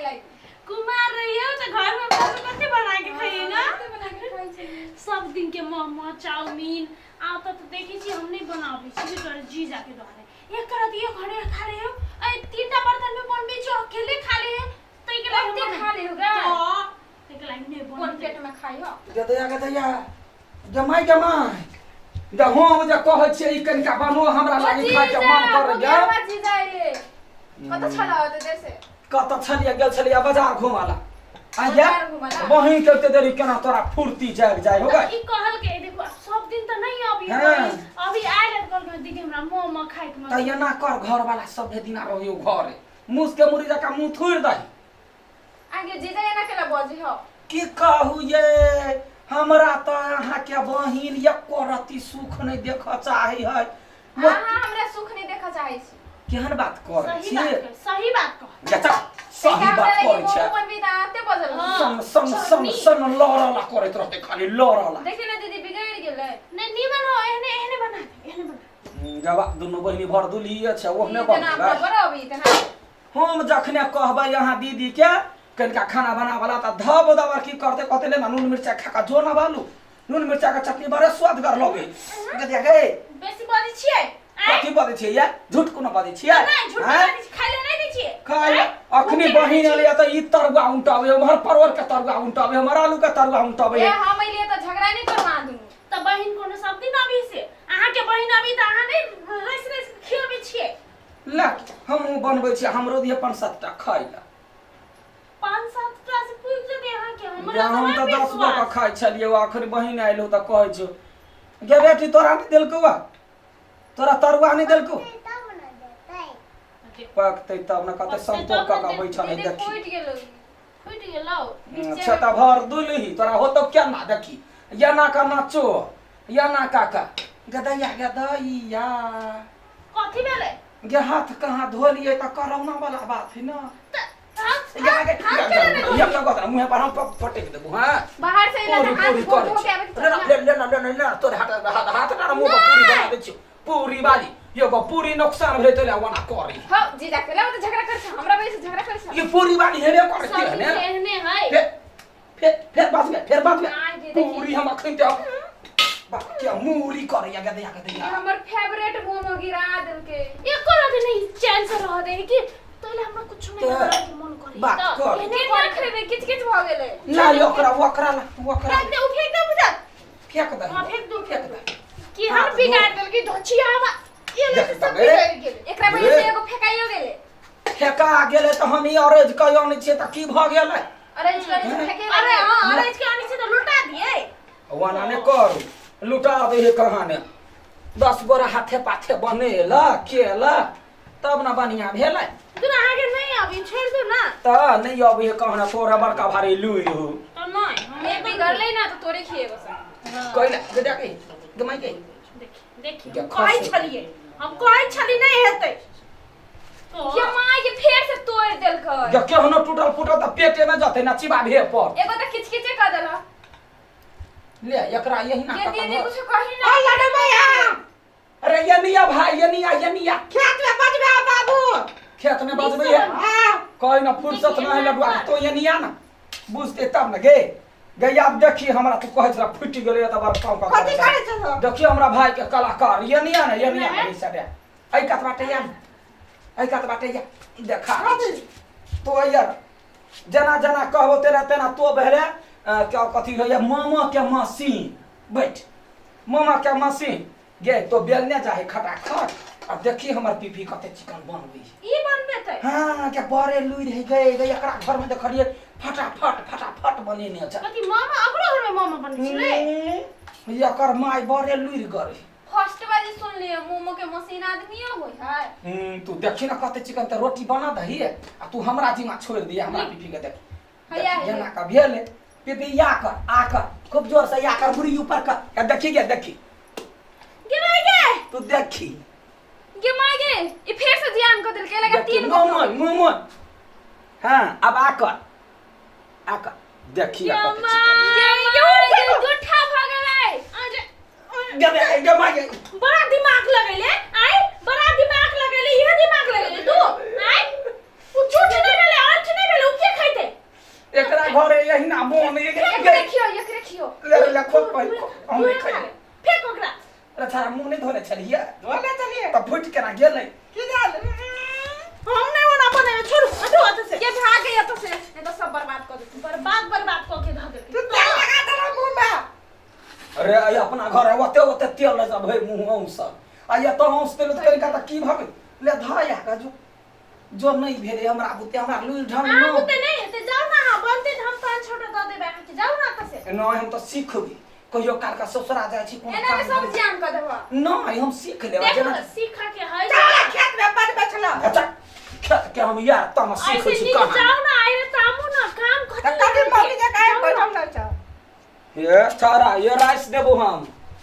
लागि। कुमार रहियो त घर में अपना से कते बना के खाइए ना। कते बना के खाइ छलियै। सब दिन के मोमो चाउमीन आ त देखै छी हम नहीं बनाबै छी तोरे जीजा के द्वारे एक करत ये घरे खा ले हो ए तीनटा बर्तन में बनबै छी अकेले खा ले है तै के लागि कते खा ले हो गा? हां तै के लागि नहीं कोन बनते। पेट में खाइ हो? गदैया गदैया जमाइ जमाइ जे हम जे कहै छियै ई कनिका बनो हमरा लागि खाइके मन करैया। जीजा अइले। कत छला होते देर से? कतऽ छलियै? गेल छलियै बाजार घुमऽ ला। आइया बाजार घुमऽ ला? बहिन के ओते देरी केना तोरा फुर्ती जागि जाइ हो गै? ई कहल के देखो आब सब दिन त नहीं अभी हाँ। अभी आयल त कहल के दीदी हमरा मोमो खाइ के मन। तऽ एना कर घरवाला सभे दिना रहियो घरे मुस के मुरी जकाँ मुँह थुरि दही। आगे जीजा एना केला बजी हो? की कहू ये हमरा तऽ अहाँके बहिन एको रत्ती सुख नहि देखऽ चाहै है। अहाँ हमरा सुख नहि देखऽ चाहै छी। केहन बात करै सही छी? बात कह, सही बात कह। जा चल, सही बात करै छै। मोमो बनबी तऽ अहाँ एते बजल। हाँ। सन सन सन सन लड़ला करैत रहतै खाली लड़ला। देखियौ ने दीदी बिगड़ि गेलै। नहीं नीमन हो एहने एहने बना दे एहने बना। जबा दुनू बहिनी भर दुलही छै ओहने ई जेना बनतै। बड़ अभी तेना। हम जखने कहबै अहाँ दीदी के कनिका खाना बनावला तऽ धब दबर की करतै कहतै ले ना नून मिरचाइ खा कऽ जो ना बालू नून मिरचाइ के चटनी बड़े स्वादगर लगै गदिया गे। बेसी बजै छियै आँय? कथी बजै छियै ये? झूठ कोनो बजै छियै? नहीं झूठ आँय? नहीं बजै छी, खाइ ले नहीं दै छियै। खाइ ले। आँय? अखनी भूखे बहिन रहै एलै तऽ ई तरुआ उनटाबै उम्हर परवल के तरुआ उनटाबै हमर आलू के तरुआ उनटाबै। ए हम अइलियै तऽ झगड़ा नहि करवा दुनू। छी। तऽ बहिन कोनो सब दिन अभी से अहाँके बहिन अभी तऽ अहाँ नहीं रसि रसि के खियबै छियै। ले हमहूँ बनबै छियै हमरो दिहे पाँच सात टा खाइ लए। पाँच सात टा से पुरि जेतै अहाँके हमरा हम तऽ तऽ बड़ 10 गो के विश्वास। खाइ छलियै अखन बहिन आयल हो तऽ कहै छौ गे बेटी तोरा नहि देलकौ आ तोरा तरुआ नहि देलकौ? पकतै तब ने कते पकतै संतोष तब कऽ ने कऽ बैठल है दीदी देखी। फूटि गेलौ। फुटि गेलौ। अच्छा तऽ भर दुलही तोरा होतौ केना देखी एना का नाचो एना का का गदैया गदैया। कथी भेलै? गे हाथ कहाँ धोलियै तऽ करोना वाला बात है ना। तऽ हाथ गे गे हाथ केना नहि धोलियै? ये लगत ना मुँहे पर हम पटक देबू। हाँ बाहर से अइला पूरी तऽ हाथ पूरी धो करै धो के आबैके छै। ले चाही। ले ले ले ले ले तोरे हाथ हाथ हाथ ना मुँह पर पूरी बना दै छियौ पूरी वाली एगो पूरी नुकसान भेलै तोरे ओना करी। हौ जीजा केला तऽ झगड़ा करै छै हमरा वजह से झगड़ा करै छै। ये पूरी वाली हेबे करै सब छै दिन ने। एहने है। फेर फेर फेर बात में फेर बात में आइ जे देखी। पूरी हम अखन ते बा क्या मूरी करैया गदैया ई गदैया। हमर फेवरेट मोमो गिरा देलकै। एको रात नहीं चैन से रह दे कि तोले हमरा कुछ नहीं तऽ बनावे के मन करे बात कर। एहने केना करे। खेबै किच किच भऽ गेलै। ना ये ओकरा ओकरा ला ओकरा फेंक दे उ फेंक दे बुझा। फेंक दे हाँ, फेंक दू। फेंक दे कि हम बिगाड़ देलकै धोचिया हवा ये ले देख सब तऽ गे। बिगड़ गेलै। एकरा वजह से एगो फेकाइयो गेलै। फेका गेलै तऽ हम ई अरेज कऽ अनै छियै तऽ की भऽ गेलै? अरेंज करै छै फेके। अरे हां अरेज के आनी छै तऽ लुटा दिए। ओना नहि करू लुटा दे हे कहाँ ने 10 गोरा हाथे पाथे बनेला केला तब ना बढ़िया भेलै। तू अहाँ के नहीं अभी छोड़ दू ना। तऽ नहि अबै हे कहाँ ने तोरा बड़का भारी लुइ हो। तऽ नहीं हम ए बिगड़लै ना तऽ तोरे खिएबो सब। कहिला गदा के गमाइ के देखी देखी क्या हम कहै खसै? छलियै हम कहै छली नहीं हेतै। तो ये माय के फेर से तोड़ देलकै। जे केहनो टूटल फूटल तऽ पेटे में जतै ना चिबाबे पर। एगो तऽ किचकिचे कऽ देलक। ले एकरा यही ना ये दीदी कुछ कही ना। ओ लड्डू भैया। अरे यनिया भाई यनिया यनिया खेत में बजबे बाबू। खेत में बजबै है। हाँ कहीं ना फुर्सत ना है लडुआ तो यनिया ना बुझते तब ना गे गे आब देखी हमरा तू कहै छला फुटि गेलै तऽ बड़ पाँव का कथी करै छौ तो? देखियो हमरा भाई के कलाकार यनिया ना यनिया ना सटे ऐ कत बाटे या ऐ कत बाटे या देखा कथी? तो यार जेना जेना कहबो तेना तेना तो भेले क्या कथी होइए मामा के मशीन बैठ मामा के मशीन गे तो बेलने जाहे खटाखट आ देखी हमर पीपी कते चिकन बनबै ई बनबेतै। हाँ के बड़े लुइ रहे गए गए एकरा घर में देखलिए फटाफट फटाफट बनेने छै। कथी मामा ओकरो घर में मामा बनै छलै? एकर माय बड़े लुरि गरे। फर्स्ट बारी सुनलियै मोमो के मशीन आदमियो होइ है। तू देखी ना कते चिकन तऽ रोटी बना दही आ तू हमरा जिम्मा छोड़ दिया हमरा पीपी के देख। हैया देखी, है। जेना का भेल पीपी या कर आ कर खूब जोर से या कर मुड़ी ऊपर कर आ देखी गे देखी गे भाई गे। तू देखी गे माय गे ई फेर से जियान कऽ देलकै लगा देखी, तीन गो। मोमन मोमन हाँ अब आ कर आ कर देखी आ कते चिकन। गे माय गे जुठा भऽ गेलै। अरे गे गे, गे माय गे। बड़ा दिमाग लगेले आय बड़ा दिमाग लगेले इहे दिमाग लगेले तू आय उ झूठ नहीं भेलै अंठ नहीं भेलै उ के खै एहिना मोन ये देखियो एकरे खियो। ले ले खो पहिले हम नहीं खाइ। फेंक ओकरा। अरे छाड़ा मुंह नहीं धोने छलिए? धोले चलिए। त फुट केना गेलै? की जाल हम नहीं ओना बनेबे, छोड़ू हटो अत से। ये भाग गई अत से, नहीं तो सब बर्बाद कर देती। बर्बाद बर्बाद क के धऽ देलकै। तू तेल लगा देला मुंह में। अरे आई अपना घर है ओते ओते तेल ले सब है मुंह औंस आ ये तो औंस तेल कनिका त की भगे ले धया का जो जो नहीं भेले हमरा बुते हमरा लुल ढंग अहाँ न बुते नहीं हेतै, जाउ ना अहाँ बनतै त हम 5 6 टा दऽ देबै अहाँके, जाउ ना अत से। नहीं हम तो सीखबी कहियो काल का ससुरा जाइ छी कोनो एना में काम सब जान कर देबो। नहीं हम सीख लेबै देखो जेना सीखा के है। चल खेत में बनबे छलो। अच्छा खेत के हम यार तम सीखै ऐसे छी नीक कहाँ। जाउ ना आइ तामू ना काम त कभी मम्मी जे काहे बैठल रहै छौ? ये छाड़ा ये राइस देबो हम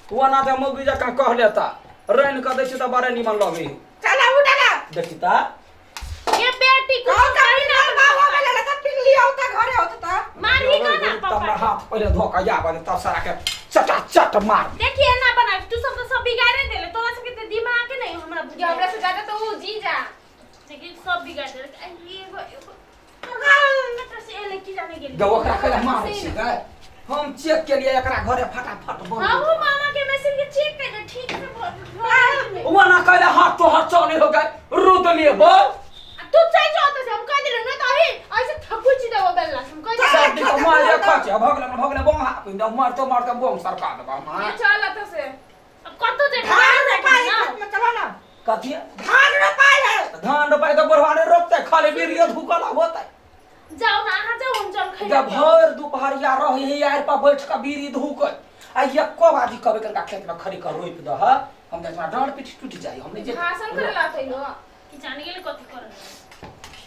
तू ना जे मौगी जकाँ कह लेता रैन क दै छी त बड़े निमन लगै। चल उठा ना। देखी ता ये बेटी को कौन का पिघल बाबा में लगा त पिघली औता घरे होता त मारही का ना तब पापा। हाथ पहिले धो के आबे तब सारा के चटा चट मार। देखिए ना बना तू सब तो सब बिगाड़े देले, तोरा सब के त दिमाग के नहीं हमरा ये हमरा से ज्यादा तो ऊ जीजा। देखिए सब बिगाड़ देले। एगो एगो से एले की जाने गेली। ग ओकरा कहे मारै छी गए हम चेक के लिए एकरा घरे फटाफट बन। हां वो मामा के मैसेज के चेक कर ठीक से बोल। वो ना कहले हाथ तोहर चले हो गए रुद लिए बोल। तू चल जाओ तो हम कह देले ना त अही ऐसे थकुच देबो बेल्ला हम कह देले। सब दिन मार खा छै भगले भगले बम हाथ पिंद मारते मारते बम सरका देबा हम। ये चल अत से। अब कतो जे धान रोपाई खेत में चलो ना। कथी धान रोपाई है? धान रोपाई त बुढ़वा ने रोपते खाली बीरियो धुकल होतै। जाओ ना अहाँ जाओ हम जल खाइ। जब भर दुपहरिया रही यार पर बैठ के बीड़ी धुकै आ एको बाजी कबे कनका खेत में खड़ी कर रोपि दह हम देखमा डाँड़ पीठ टूट जाई हम नहीं जे भाषण करे लाते हो कि जाने गेले कथी करल।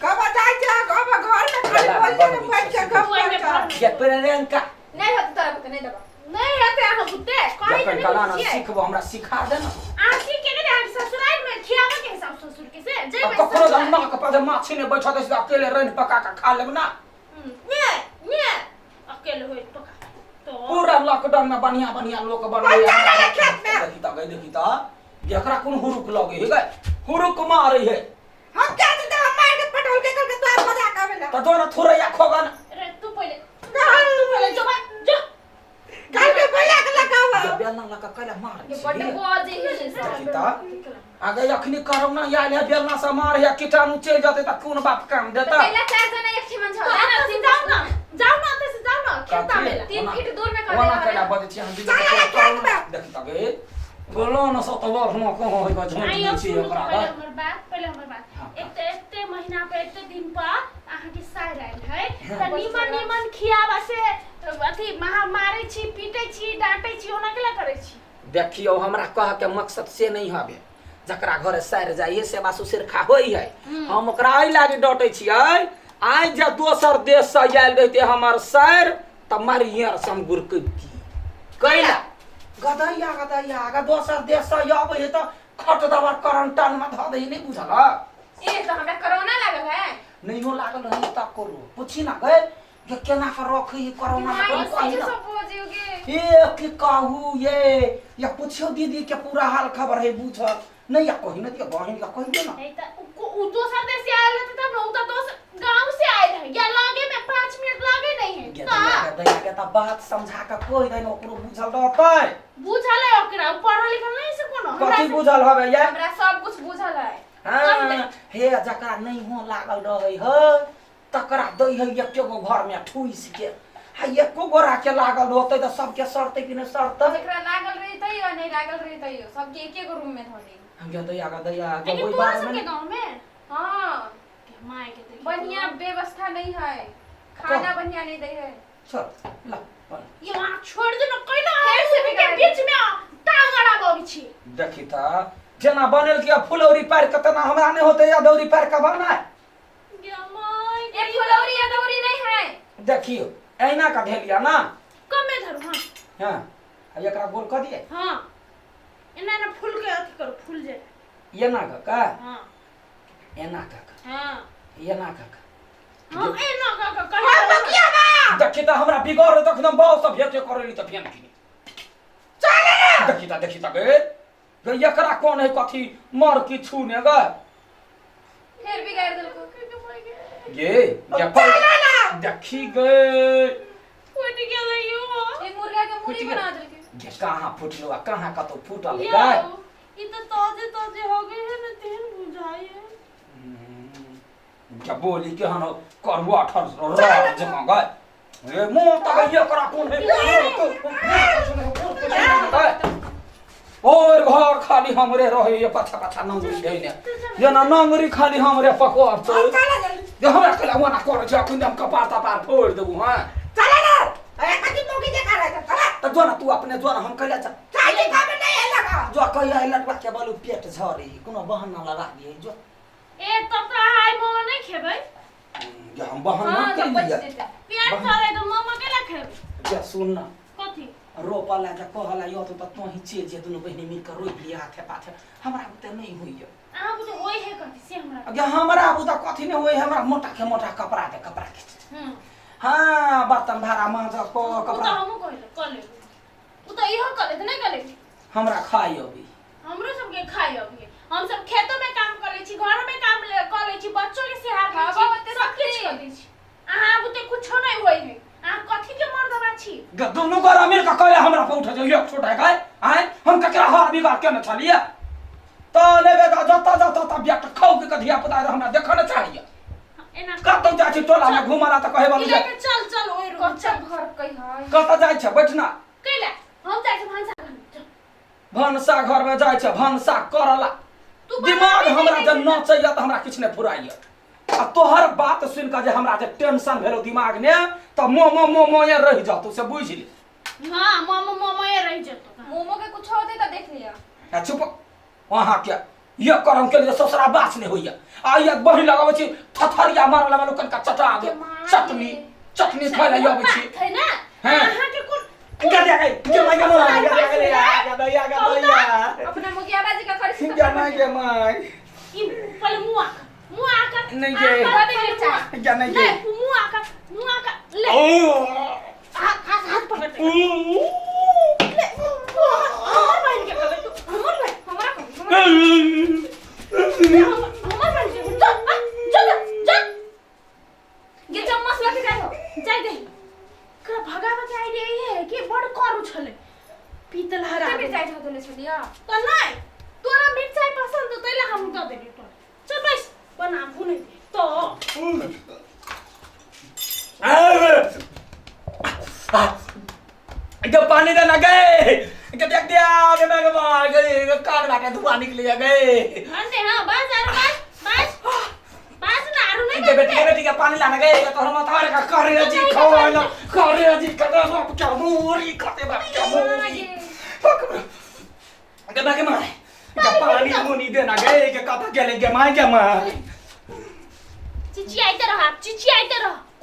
कब जाय छै कब घर में खाली बोल के बैठ के गप कर ये प्रियंका नहीं होत तोरा बुते नहीं देबो। नहीं हेतै अहाँ बुते कहि जखन त कला ना नहीं सीखबो हमरा सिखा दे ना। अहाँ सीख के नहि हम ससुराल में खियाबे के हिसाब ससुर के से अब ककरो दम नाक पर जे माछी ने बैठा दे अकेले रैन पका के खा लेब ना। ने ने अकेले होय पका तो पूरा लॉकडाउन में बढ़िया बढ़िया लोग बनबै देखी त गई देखी त एकरा कोन हुरुक लगे हे गए हुरुक मारे है। हम क्या देते हम मार के पटोल के करके तो मजाक आवेला त दोना थोरैया खोगन। अरे तू पहिले तू पहिले जो भाई जो कल के भैया के लगावा बेलना लगा कैला मार ये बड्ड बजे है देखी त आगे अखनी करब ना आयल है बेलना से मार या कीटाणु चलि जेतै त कोन बाप काम देता? पहला चार जना एक ठिमन छ। जाओ ना जाओ ना त से जाओ ना खेता में 3 फीट दूर में कर ओना दे। कैला बजै छी हम देखी त गे बोलो न सत बर हम कहो होय झोंट आइयो दै छी सुनू ओकरा पहिले हमर बात पहिले हमर बात। एक त एते महीना पे एते दिन पर अहाँ के साइर आयल है त निमन निमन खियाबा से अथी महा मारै छी पीटै छी डांटै छी ओना केला करै छी? देखियो हमरा कह के मकसद से नहीं हवे जकरा घरे साइर जाइए सेवा सुसिरखा होई है हम ओकरा एहि लागी डटै छियै। आइ जे दोसर देश से आयल रहते हमर साइर त मारियर से हम गुरकती कैला गदैया गदैया अगर दोसर देश से आबै है त खट दबर करंटन में धऽ दै नहीं बुझल? ए तो हमरा कोरोना लागल है। नहियो लागल है त करू पूछी ना गए जे केना के रखी कोरोना भाई में कही ना सब बजे ए की कहू ये या पूछियो दीदी के पूरा हाल खबर है बुझल नहीं या कही ना दिया बहिन का कही दे ना। नहीं त उ दोसर देश से आयल रहते तब ना उ त दोसर गांव से आयल है या लागे में 5 मिनट लागे नहीं है गे त दैया के दैया के त बात समझा के कहि दे ओकरो बुझल रहतै। बुझल है ओकरा उ पढ़ल लिखल नहीं से कोनो हमरा कथी बुझल हवे या? हमरा सब कुछ बुझल है। हां हे जकरा नहीं हो लागल रहै है तकरा दै है एको गो घर में ठुइस के आ एको गोरा के लागल होतै त सबके सरतै कि नहीं सरतै? जेकरा लागल रही तैयो नहीं लागल रही तैयो सबके एक एक रूम में धोनी। हम गे दैया के दैया के लेकिन ओहि तोरा बारे सबके में गांव में हां के my के देखी बढ़िया व्यवस्था नहीं है खाना बढ़िया नहीं दे है। चल ला बन। ये वहां छोड़ दे ना कैला फेर से के बिगाड़ बीच में टांग अड़ाबी छी। देखी त जेना बनल के फुलौरी पार के तना हमरा नहीं होते या दौरी पार के बनाए। गे my ये फुलौरी या दौरी नहीं है। देखियो ऐना का ढेलिया ना कमे धरू। हां हां अब एकरा गोल कर दिए। हां एना ना फूल के अथी करो फूल जे एना का का हां एना का का हां एना का का हां एना का का हम बकिया बा। देखी त हमरा बिगड़ तखन बहुत सब भेटे करली त फेन किनी चले ना। देखी त गे गे एकरा कोन है कथी मर की छू ने गे फिर बिगाड़ देलको गे चले ना। देखी गे गे कहाँ फुटलो आ कहाँ कतौ फूटल है यौ गाय ई तऽ ताजे ताजे हो गई है ने तेहन बुझाइ है। जब बोली के हन करुआ ठर रर जमा गाय ए मुंह तक ये करा कोन है और घर खाली हमरे रहे ये पाछा पाछा नंगरी धैने जेना नंगरी खाली हमरे पकड़तै चला जल्दी। जे हमरा कहला ओना करै छै अखन हम कपार तपार फोड़ि देबू। हँ चला ना, ए कथी मौगी जे करै छै, चला। तऽ जो ना तू अपने जो ना, हम कहले चल। चाहे काम नहीं है लगा। जो कहिया लटवा के बोलू पेट झरी कोनो बहाना लगा दिए जो। ए तब तऽ अहाँ आइ मोमो नहि खेबै? जे हम बहाना हाँ, के तऽ बचि लिए जेतै। पेट चले तऽ मोमो केला खेबै? जे सुन ना। कथी? रोपल जे कहला यो तो तोही चेज जे दुनू बहिनी मिल के रोपि लिया हाथे पाथे, हमरा बुते नहीं होइए। अहाँ बुझे होय है कथी से हमरा? अगे हमरा बुते कथी नहीं होय, हमरा मोटा के मोटा कपड़ा दे, कपड़ा खींच। हाँ बर्तन भाड़ा मांज क उ तऽ कपड़ा हमहूँ कहले कऽ लेब, उ तऽ इहो कऽ लेत नहि कऽ लेब। हमरा खाइ अभी। हमरो सबके खाइ अभी, हम सब खेतो में काम करै छी, घरो में काम कऽ लै छी, बच्चो के सिहार दै छी, खाबो ओते सब किछु शक्ति। कऽ दै छी। अहाँ बुते कुछो नहि होय है, अहाँ कथी के मर्दबा छी? गे दुनू गोरा मिल के कहले हमरा पर उठ जाइयो एक छोटा गाय आय, हम ककरा हार बिगाड़ के न छलिए त लेबे त जत जत त ब्याट खाउ के धिया पुता हमरा देखऽ न चाहिए। एना कतौ जाइ छी टोला में घुमला त कहे ई वाली लए के चल चल ओइ रूम कच्चा चल। घर कहि है। कतऽ जाइ छै बैठना? कैला हम जाइ छी भनसा घर में, चल। भनसा घर में जाइ छै भनसा करला। तू दिमाग बनाबे हमरा नहि जे दै नचैया तऽ हमरा किछु नहि फुराइया आ तोहर बात सुनि कऽ जे हमरा जे टेंशन भेलो दिमाग ने तऽ मोमो मोमो ये रहि जतौ से बुझि ले। हाँ मोमो मोमो ये रहि जेतौ। मोमो के कुछ होतै तऽ देख लिअ। आ चुप, अहाँ के ये करम के लिए ससुरा बास नहीं होइया आ ये बहिन लगाबै छी थथरिया मारऽ लगा लोकन का चटा दे चटनी चटनी खाइ लए अबै छी। है ना? हाँ। अहाँ के कोन गे दे गे गे माय गे माय गे गे गे गे दैया गे दैया अपना मुगिया बाजी का करी से गे माय गे माय। ई पहले मुँह आका, मुँह आका। नहीं गे। आका, पहले मुँह आका। गे नहीं गे। नहीं, मुँह आका, मुँह आका, ले। हाथ हाथ हाथ पकड़ ले। ले, हमर बहिन के कहबै तू, हमर बहिन, हमरा कहू, हमरा ले, हमर बहिन के कहबै। चल, आ, चल, चल। गे चम्मच लऽ के जाइ हो। जाय दे। एकरा भगाबऽ के आइडिया ई है कि बड़ करू छलै। पीतल हरा कते देलकै। मिरचाइ धऽ देने छलियै? तऽ नहि, तोरा मिरचाइ पसन्द हौ तै लए हम दऽ देलियौ तोरा। चल बैस, बनाबू नहि दे। तऽ जब पानी देना गए के देख दिया के मैं मार गए कान बाटे धुआं निकली गए। भन्ने हाँ, बस आरो बस, बस। बस न, आरो नहि के बेटी के बेटी के पानी लाना गए तो हम तार का करे जी खोला करे जी करे बाप क्या मोरी कते बाप क्या मोरी के मैं के मार के पानी मुनी देना गए के कत गेले के मार के मार। चिचियाइते रह, चिचियाइते रह।